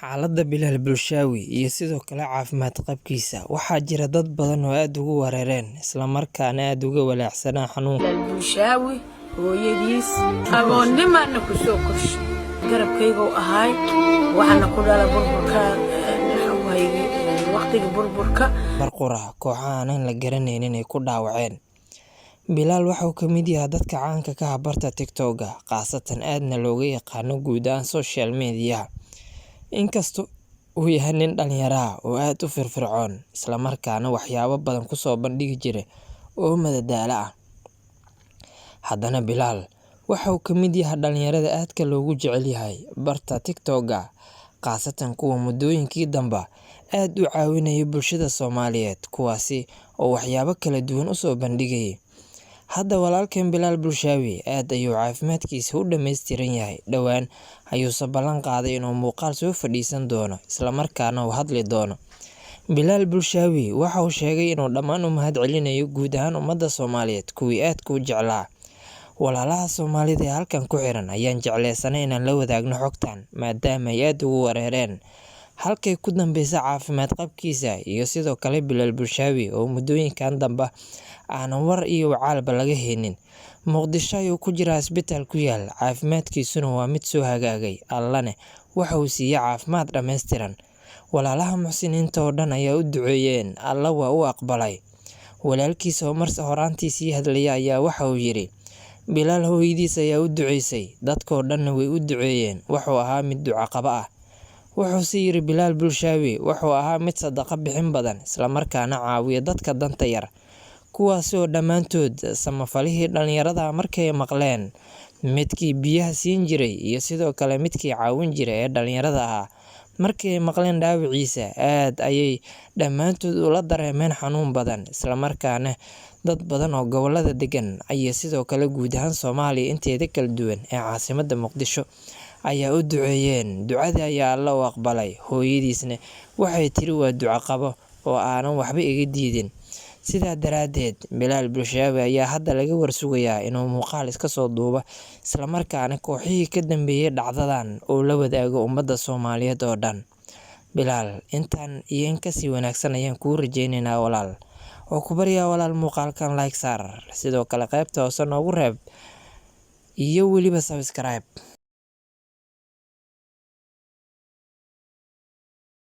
Xaaladda Bilaal Bulshaawi iyo sidoo kale caafimaad qabkiisa. Waxaa jira dad badan oo aad ugu wareereen, isla markaana aad uga walaacsanaa xanuunka. Bilaal Bulshaawi hooyadiis agoonnimaana ku soo korshay, garabkaygou ahaay. Waxaana ku dhala burburka, waqtiga burburka. Mar qura kooxo aanan la garanaynin ay ku dhaawaceen. Bilaal waxa uu ka mid yahay dadka caanka ka ah barta TikTok-ga, khaasatan aadna looga yaqaano guud ahaan social media. Inkastoo uu yahay nin dhalinyaro ah oo aad u firfircoon, isla markaana waxyaabo badan ku soo bandhigi jiray oo madadaalo ah, haddana Bilaal waxa uu ka mid yahay dhalinyarada aadka loogu jecel yahay barta TikTok-ga, khaasatan kuwa muddooyinkii dambe aad u caawinayay bulshada Soomaaliyeed, kuwaasi oo waxyaabo kala duwan u soo bandhigayay. Hadda walaalkeen Bilaal Bulshaawi aad ayuu caafimaadkiisa u dhammaystiran yahay. Dhowaan ayuuse ballan qaaday inuu muuqaal soo fadhiisan doono, isla markaana uu hadli doono. Bilaal Bulshaawi waxa uu sheegay inuu dhammaan u mahadcelinayo guud ahaan ummadda Soomaaliyeed kuwii aadka u jeclaa. Walaalaha Soomaalida ee halkan ku xiran ayaan jeclaysanay inaan la wadaagno xogtan, maadaama ay aad ugu wareereen halkay ku dambeysa caafimaad qabkiisa iyo sidoo kale Bilaal Bulshaawi oo muddooyinkan dambe aanan war iyo wacaalba laga haynin. Muqdisho ayuu ku jiraa isbitaal ku yaal, caafimaadkiisuna waa mid soo hagaagay, Allane waxa uu siiyay caafimaad dhammaystiran. Walaalaha muxsiniinta oo dhan ayaa u duceeyeen, Alla waa u aqbalay. Walaalkiis oo mar horaantii sii hadlayay ayaa waxa uu yidhi, Bilaal hooyadiis ayaa u duceysay, dadkoo dhanna way u duceeyeen, wuxuu ahaa mid duco qaba ah. Wuxuu sii yidhi Bilaal Bulshaawi wuxuu ahaa mid sadaqo bixin badan, isla markaana caawiya dadka danta yar. Kuwaasi oo dhammaantood samafalihii dhalinyarada markay maqleen, midkii biyaha siin jiray iyo sidoo kale midkii caawin jiray ee dhalinyarada ahaa, markii ay maqleen dhaawaciisa aad ayay dhammaantood ula dareemeen xanuun badan, isla markaana dad badan oo gobollada degan iyo sidoo kale guud ahaan Soomaaliya inteeda kala duwan ee caasimadda Muqdisho ayaa u duceeyeen. Ducadii ayaa Alla u aqbalay. Hooyadiisna waxay tiri waa duco qabo oo aanan waxba iga diidin. Sidaa daraaddeed, Bilaal Bulshaawi ayaa hadda laga warsugayaa inuu muuqaal iska soo duubo, isla markaana kooxihii ka dambeeyay dhacdadan uu la wadaago ummadda Soomaaliyeed oo dhan. Bilaal, intaan iyo in kasii wanaagsan ayaan kuu rajaynaynaa walaal. Oo ku baryaa walaal, muuqaalkan like saar, sidoo kale qaybta hoose noogu reeb iyo weliba subscribe.